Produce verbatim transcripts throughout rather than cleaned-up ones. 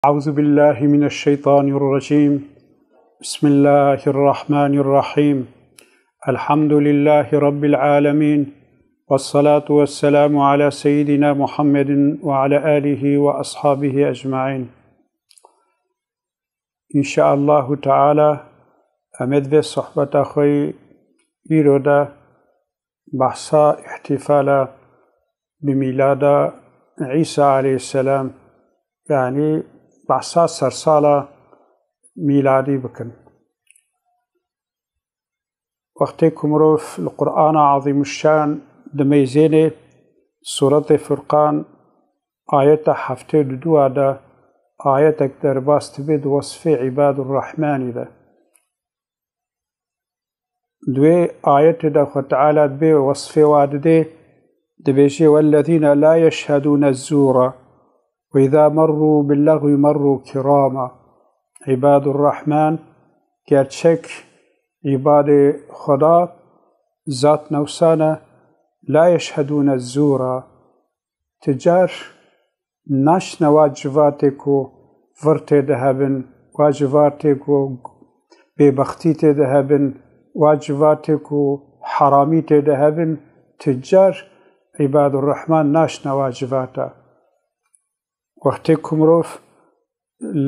أعوذ بالله من الشيطان الرجيم. بسم الله الرحمن الرحيم. الحمد لله رب العالمين. والصلاة والسلام على سيدنا محمد وعلى آله وأصحابه أجمعين. إن شاء الله تعالى، em ê di vê sohbeta xwe yî îro de behsa îhtîfala bi mîlada Îsa aleyhisselam, yanî behsa sersala mîladî bikin. Wextê ku mirov li Qur'ana Azîmuşşan dimeyzênê, Sûretê Furqan, ayeta heftê û du de ayetek derbas dibe di wesfê Îbadur Rehmanî de. Di wê ayetê de Xwe Teala dibê wesfê wa didê, dibêje: "والذين لا يشهدون الزور وإذا مروا باللغو مروا كراما." Îbadur Rehman, gerçek îbadê Xweda, zat newsane, la yeşhedûne zûra, ti car naşne wa civatê ku vir tê de hebin, wa civatê ku bêbextî tê de hebin, wa civatê ku heramî tê de hebin, ti car Îbadur Rehman naşne wa civata. Wextê ku mirov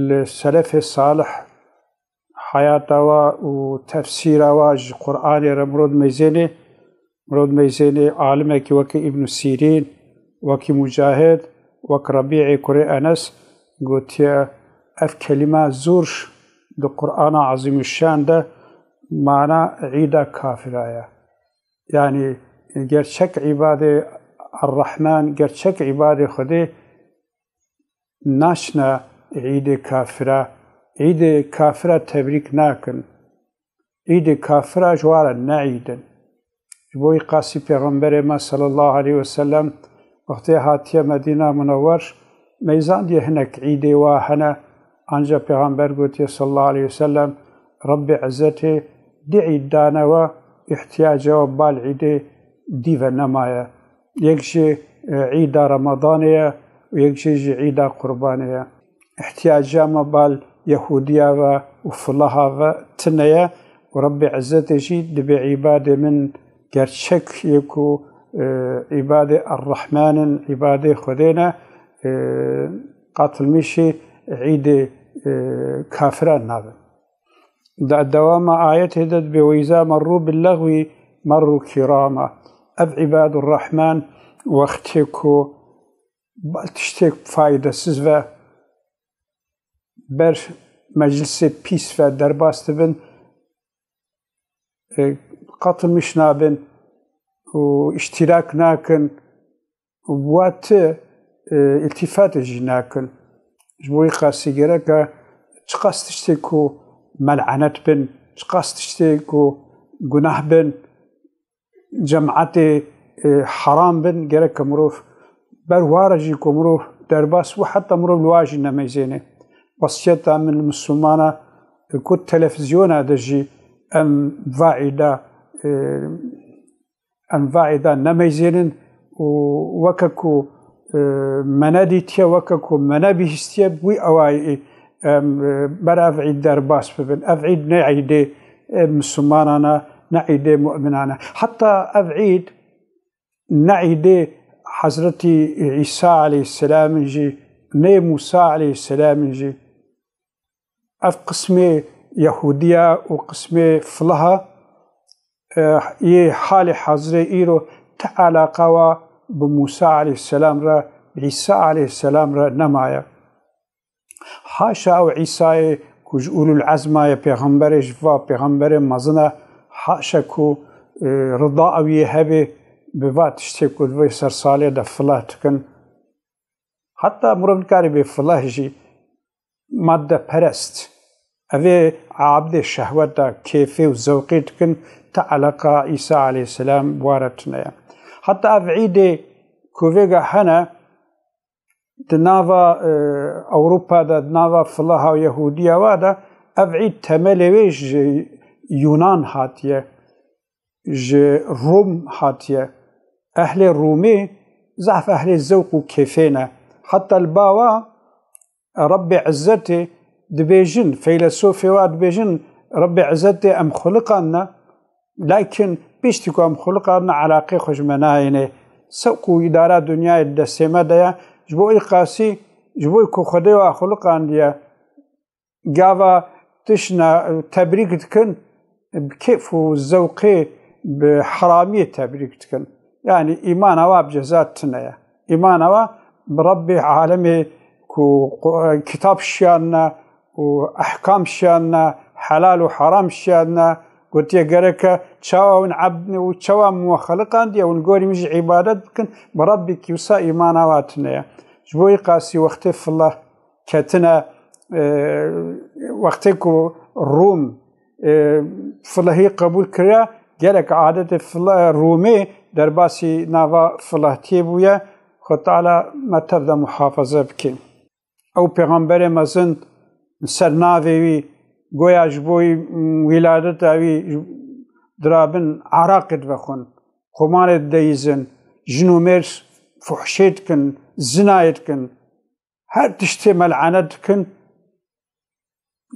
li selefê salih heyata wa û tefsîra wa ji Qur'anê re mirov dimeyzênê, mirov dimeyzênê alimekî wekî Îbn Sîrîn, wekî Mûcahid, wek Rebî'ê kurê Enes gotiye, ev kelîma zûr di Qur'ana Azîmuşşan de mana îda kafira ye. Yanî gerçek îbadê Errehman, gerçek îbadê Xwedê naşne îdê kafira. Îdê kafira tebrîk nakin. Îdê kafira ji wan re ne îd in. Ji bo wî qasî Pêxemberê me sallallahu aleyhi ve sellem wextê hatiye Medîna Munewwer, meyzandiye hinek îdê wa hene, anca Pêxember gotiye sallallahu aleyhi ve sellem, Rebbê Izzetê du îd dane we, îhtiyaca we bal îdê dî ve nemaye. Yek jî, e, îda Remadanê ye û yek jî jî îda Qurbanê ye. Îhtiyaca me bal Yehûdiya ve û filaha ve tune ye û Rebbê Izzetê jî dibê îbadê min gerçek yê ku, e, îbadê Errehman in, îbadê Xwedê ne, e, qatilmîşî îdê, e, kafiran nabin. Di dewama ayetê de dibê, "Ve izâ merrû billehwî merrû kirâma." Ev Îbadur Rehman wextê ku ba-, tiştê faydesiz ve ber meclisê pîs ve derbas dibin, e, qatilmîş nabin û îştîrak nakin û bi wa ti, e, îltîfatê jî nakin. Ji bo wî qasî gereke çiqas tiştê ku mel'enet bin, çiqas tiştê ku gunah bin, cemaetê, e, heram bin, gereke mirov ber wa re jî ku mirov derbas bû, heta mirov li wa jî nemeyzêne. Wesiyeta min li Misilmana, e, ku televîzyona de jî em va îda, e, em va îda nemeyzênin û weke ku, e, me nedîtiye, weke ku me nebihîstiye, bi wî awayî em, e, ber ev îd derbas bibin. Ev îd ne îdê, e, Misilmanan e, ne îdê mu'minan e. Heta ev îd ne îdê Hezretî Îsa aleyhisselam in jî, ne Mûsa aleyhisselam in jî. Ev qismê Yehûdiya û qismê filaha, e, yê halê hazirê îro ti eleqa wa bi Mûsa aleyhisselam re, bi Îsa aleyhisselam re nemaye. Haşa ew Îsayê ku ji ulul ezma ye, pêxemberê ji va pêxemberê mezin e, haşa ku, e, rida ew yê hebe bi va tiştê ku di vê sersalê de filah dikin. Heta mirov nikare bê filah jî, maddeperest. Ev ê abidê şehweta, kêfê û zewqê dikin, ti eleqa Îsa aleyhisselam bi wa re tune ye. Heta ev îdê ku vêga hene, di nava, e, Ewropa de, di nava filaha û Yehûdiya wa de, ev îd temelê wê ji Yunan hatiye, ji Rûm hatiye. Ehlê Rûmê zehf ehlê zewq û kêfê ne. Heta li ba wa Rebbê Izzetê dibêjin, feylesofê wa dibêjin, Rebbê Izzetê em xuliqandine, lakin piştî ku em xuliqandine, eleqê xwe ji me nayêne. Sewq û îdara dinyayê di destê me de ye. Ji bo îqasî, ji bo ku Xwedê wa xuliqandiye, gava tiştine tebrîk dikin, bi kêf û zewqê, bi heramiyê tebrîk dikin. Yanî îmana wa bi ceza tune ye. Îmana wa bi Rebbê alemê ku Qu-, kitab şiyandine û ehkam şiyandine, helal û heram şiyandine, gotiye gereke çawa hûn ebd û çawa min we xeliqandiye, hûn gorî min jî îbadet bikin, bi Rebbekî wisa îmana wa tune ye. Ji bo îqasî wextê file ketine, e, wextê ku Rûm, e, filehî qebûl kiriye, gelek adetê file-, Rûmê derbasî nava filehtiyê bûye. Xwe Teala me tev de muhafaze bike. Ew pêxemberê mezin ser navê wî, goya ji bo wî, wîladeta wî dirabin, araqê divexwin, xumarê dideyizin, jin û mêr fuhşê dikin, zinayê dikin. Her tiştê mel'enet dikin.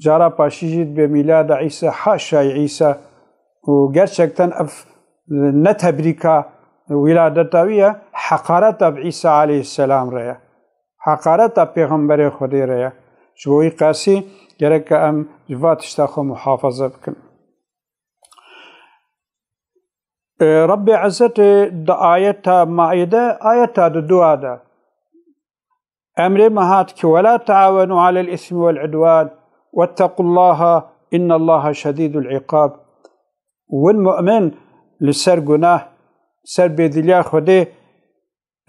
Cara paşî jî dibê mîlada Îsa, haşa Îsa. Û gerçekten ev ne tebrîka wîladeta wî ye, heqareta bi Îsa aleyhisselam re ye. Heqareta pêxemberê Xwedê re ye. Ji bo wî qasî gereke em ji va tişta xwe muhafaza bikin. Ê, Rebbê Izzetê di ayeta Maîde, ayeta di dua de, emrê me hat ki, "Wela teawenu alel ismi vel udwan, wettequllaha, innallaha şedîdul iqab." Win mu'min li ser gunah, ser bêdiliya Xwedê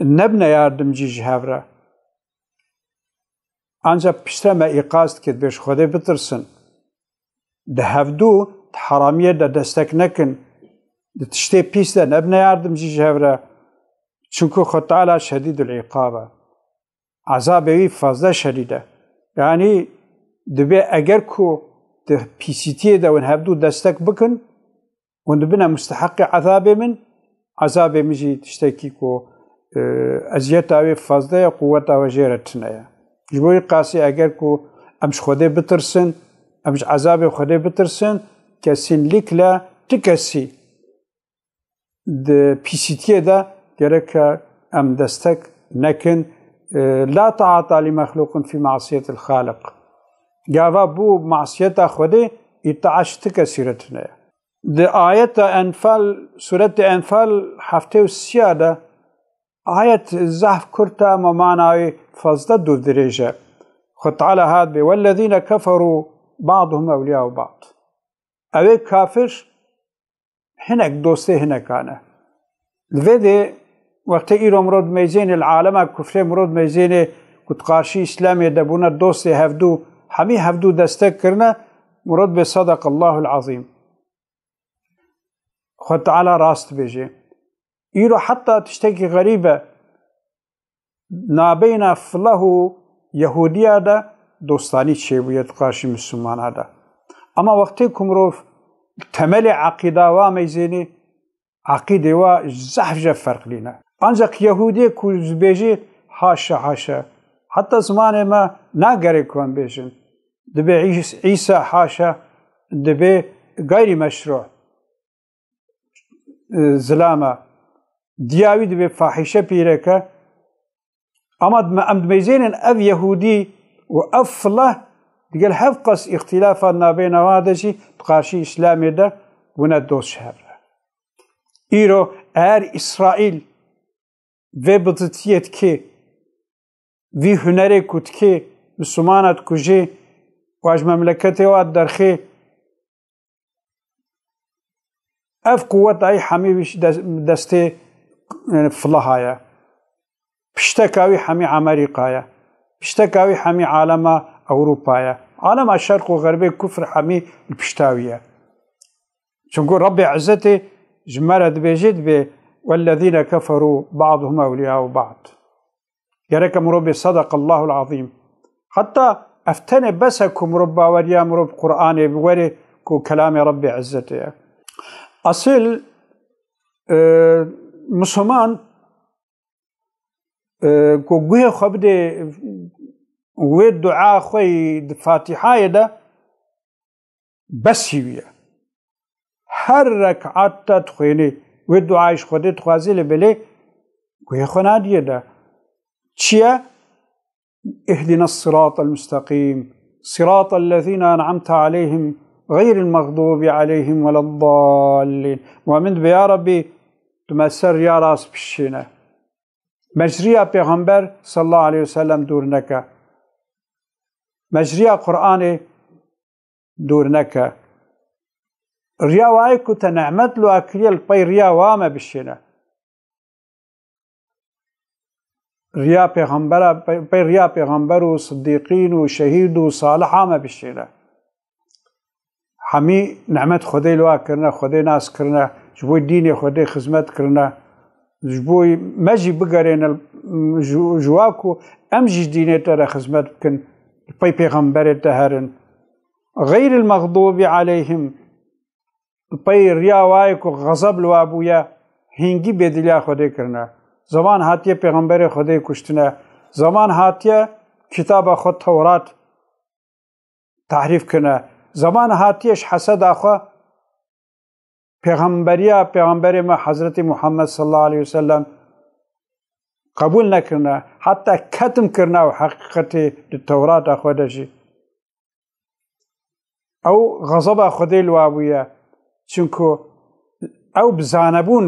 nebine yardimcî ji hev re. Ancak piştre me îqaz dike, dibê ji Xwedê bitirsin. Di hevdû, di heramiyê de destek nekin. Di tiştê pîs de nebine yardimcî ji hev re. Çunku Xwe Teala şedîdul îqab e. Ezabê wî fazla şedîd e. Yanî dibê eger ku di pîsîtiyê de hûn hevdû destek bikin, hûn dibine musteheqê ezabê min, ezabê min jî tiştekî ku, e, eziyeta wê fazla ye, quweta wê jê re tune ye. Ji bo wî qasî eger ku em ji Xwedê bitirsin, em ji ezabê Xwedê bitirsin, kesînlikle ti kesî di pîsîtiyê de gereke em destek nekin. E, la taata li mexluqin fî masiyetil xaliq. Gava bû masiyeta Xwedê, îtaa ji ti kesî re tune ye. Di ayeta Enfal, Sûretê Enfal heftê û sîya de, ayet zehf kurt e, ama mana wê fazla dûr dirêj e. Xwe Teala hat bê, "Wellezîne keferû ba'duhum ewliya'u ba'd." Ew ê kafir hinek dostê hinekan e. Li vê dê wextê îro mirov dimeyzênê, li alema kufrê mirov dimeyzênê ku di qarşî Îslamê de bûne dostê hevdû, hemî hevdû destek kirine, mirov dibê sadakallahul azîm. Xwe Teala rast dibêje. Îro heta tiştekî xerîb e. Nabeyna filah û Yehûdiya de dostanî çêbûye di qarşî Mislimana de. Ama wextê ku mirov temelê eqîda wa meyzênê, eqîdê wa zehf je ferqlîne. Ancak Yehûdiyê ku dibêjê haşa, haşa. Heta zimanê me nagerê ku em bêjin. Dibê Îs-, Îsa haşa, dibê gayrî meşrû. E, zilama. Diya wî dibê fahîşe pîreke. Ama dime-, em dimeyzênin ev Yehûdî û ev filah digel hevqas îxtîlafa nabeyna wa de jî di qarşî Îslamê de bûne dost ji hev re. Îro eğer Îsraîl vê biditiyê dikê, vî hunerê ku dikê, Mislimana dikujê û ji memleketê wa derxê, ev quweta wî hemî wî des-, destê, e, filaha ye. Pişteka wî hemî Amerîka ye. Pişteka wî hemî alema Ewropa ye. Alema şerq û xerbê kufr hemî li pişta wî ye. Çunku Rebbê Izzetê ji me re dibêje, dibê, "Wellezîne keferû ba'duhum ewliya'u ba'd." Gereke mirov bê sadakallahul azîm. Heta ev tenê bes e ku mirov baweriya mirov Qur'anê bi were ku kelamê Rebbê Izzetê ye. Asil, e, Misliman, e, ku guhê xwe bidê wê dua xwe yî di Fatîhayê de besî wî ye. Her rekat te dixwênî, wê duayê ji Xwedê dixwazî lê belê guhê xwe nadiyê de. Çi ye? اهدنا الصراط المستقيم، صراط الذين أنعمت عليهم، غير المغضوب عليهم ولا الضالين. Mumin dibe, ya Rabbî, tu me ser riya rast bişîne. Me ji riya Pêxember sallallahu aleyhi ve sellem dûr neke. Me ji riya Qur'anê dûr neke. Riya wayê ku te nehmet li wa kiriye, li pey riya wa me bişêne. Riya pêxembera, pey, pey riya pêxember û sidîqîn û şehîd û saliha me bişêne. Hemî nehmet Xwedê li wa kirine, Xwedê nas kirine, ji bo dînê Xwedê xizmet kirine. Ji bo me jî bigerêne ji, ji wa ku em jî dînê te re xizmet bikin, li pey pêxemberê te herin. Xeyril mexdûbî aleyhim, li pey riya wayê ku xezeb li wa bûye, hîngî bêdiliya Xwedê kirine. Zeman hatiye pêxemberê Xwedê kuştine. Zeman hatiye kitaba xwe Tewrat tahrîf kirine. Zeman hatiye ji heseda xwe pêxemberiya pêxemberê me Hezretî Muhammed sallallahu aleyhi ve sellem qebûl nekirine. Heta ketim kirine û heqîqetê di Tewrata xwe de jî. Ew xezeba Xwedê li wa bûye. Çimku ew bi zanebûn,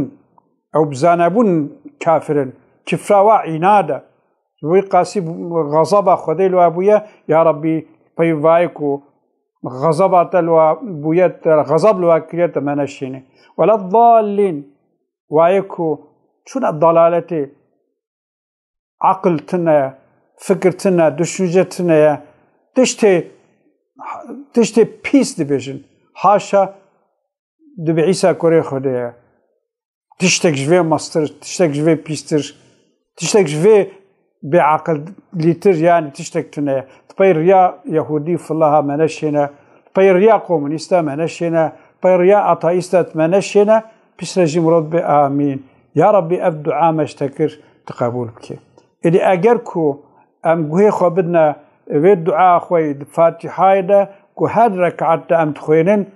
ew bi zanebûn kafir in. Kifra wa înad e. Ji bo wî qasî xezeba Xwedê li wa bûye, ya Rabbî, pey vayê ku xezeba te li wa bûye, te xezeb li wa kiriye, te me neşînî. Wela dallîn, wayê ku çûne dalaletê, aqil tune, fikir tune, düşünce tune ye. Tiştê, tiştê pîs dibêjin. Haşa, dibe Îsa kurê Xwedê ye. Tiştek ji vê mestir, tiştek ji vê pîstir, tiştek ji vê bêaqilîtir, yanî tiştek tune ye. Di pey riya Yehûdî filaha me neşêne, di pey riya komunîsta me neşêne, di pey riya ateîsta me neşêne, piştre jî mirov be amîn. Ya Rabbî, ev dua me ji te kir, tu qebûl bike. Êdî eger ku em guhê xwe bidine vê dua xwe yî di Fatîhayê de ku her rekat de em dixwênin,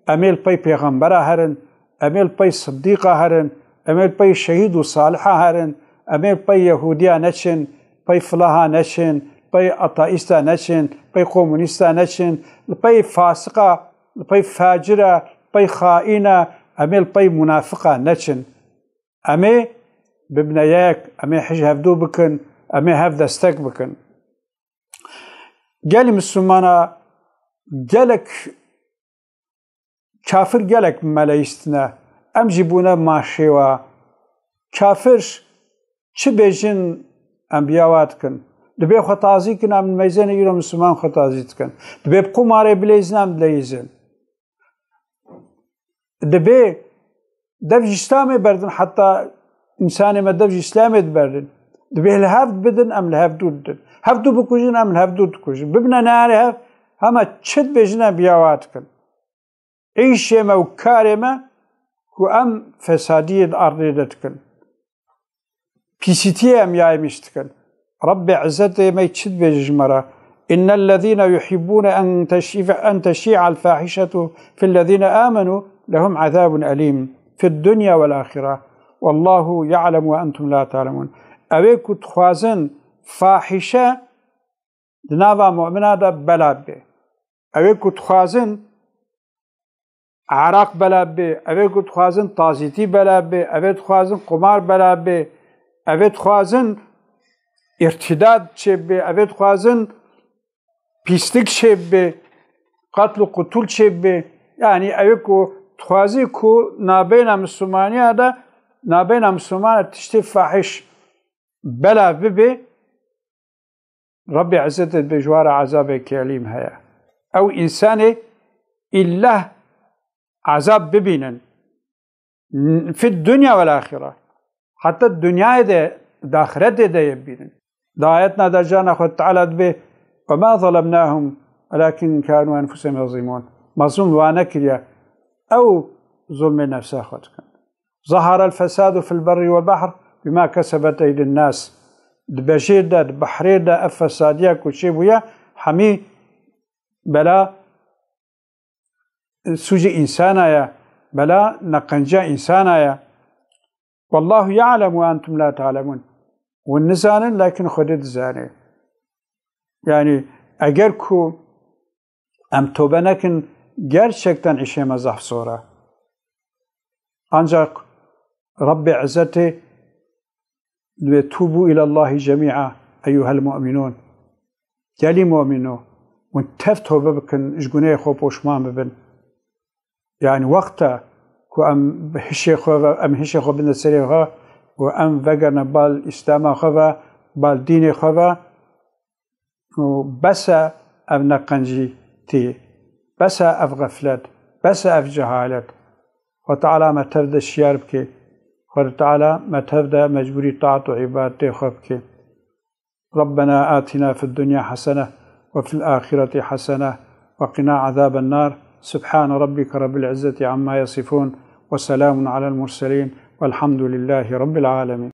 em ê li pey pêxembera herin, em ê li pey sidîqa herin, em ê li pey şehîd û saliha herin, em ê li pey yehûdiya neçin, pey filaha neçin, pey ateîsta neçin, pey komunîsta neçin, li pey fasiqa, li pey facira, li pey xaîna, em ê li pey munafiqa neçin. Em ê bibine yek, em ê hij hevdû bikin, em ê hev destek bikin. Gelî Mislimana gelek kafir gelek meleyîstine. Em jî bûne maşêwa. Kafir çi bêjin em biyawa dikin. Dibê xwe tazî kin, em meyzêne îro Misliman xwe tazî dikin. Dibê bi qumarê bileyzin, em dileyzin. Dibê dev ji Îslamê berdin, heta însanê me dev ji Îslamê diberdin. Dibê li hev bidin, em li hev dû didin. Hev dû bikujin, em li hev dû dikujin. Bibine neyarê hev, hema çi dibêjin em biyawa dikin. Îşê me û karê me ku em fesadiyê di erdê de dikin. Pîsîtiyê em ya êmîş dikin. Rebbê Îzzetê me çi dibêje ji me re? Innellezîne yuhibbûne en teşî-, en teşî'el fahişetu fillezîne amenû lehum azabun elîm fid dunya vel ahire. Wallahu ya'lem ve entum la ta'lemûn. Ew ê ku dixwazin fahişe di nava mu'mina de bela bibe. Ew ê ku dixwazin Eraq bela bê, ev ê ku dixwazin tazîtî bela bê, ev ê dixwazin qumar bela bê, ev ê dixwazin îrtîdad çêbê, ev ê dixwazin pîslik çêbê, qetl û qutûl çêbê. Yanî ev ê ku dixwazî ku nabeyna Mislimaniya de, nabeyna Misliman de tiştê fahiş bela bibê, Rebbê Îzzetê dibê ji wan re ezabekî elîm heye. Ew însanê îllah ezab bibînin. Fid dunya vel axire. Heta dinyayê de, di axiretê de yê bibînin. Di ayetna de carna Xwe Teala dibê, "Ve ma zalemnahum, welakin kanu enfusehum yezlimûn." Mezlûm li wan nekiriye. Ew zulmê nefsa xwe dikin. Zaharel fesadu fil berri vel bahr bima kesebet eydin nas. Di bejêr de, di behrê de ev fesadiya ku çêbûye, hemî bela sûcê însana ye, bela neqenciya însana ye. Wallahu ya'lem ve entum la ta'lemun. Hûn nizanin, lakin Xwedê dizane. Yani eger ku em tobe nekin, gerçekten îşê me zehf zor e. Ancak Rabbê Izzetê dibê, "Tubu ilallahi cemi'a eyyuhel mu'minun." Gelî mu'mino, hûn tev tobe bikin, ji gunehê xwe poşman bibin. Yani wext e ku em hişê xwe ve, em hişê xwe bidin serê xwe û em vegerine bal Îslama xwe ve, bal dînê xwe ve û bes e ev neqencîtî, bes e ev xeflet, bes e ev cehalet. Xwe Teala me tev de şiyar bike. Xwe Teala me tev de mecbûrî taat û îbadetê xwe bike. ربنا آتنا في الدنيا حسنة وفي الآخرة حسنة وقنا عذاب النار. سبحان ربك رب العزة عما يصفون وسلام على المرسلين والحمد لله رب العالمين.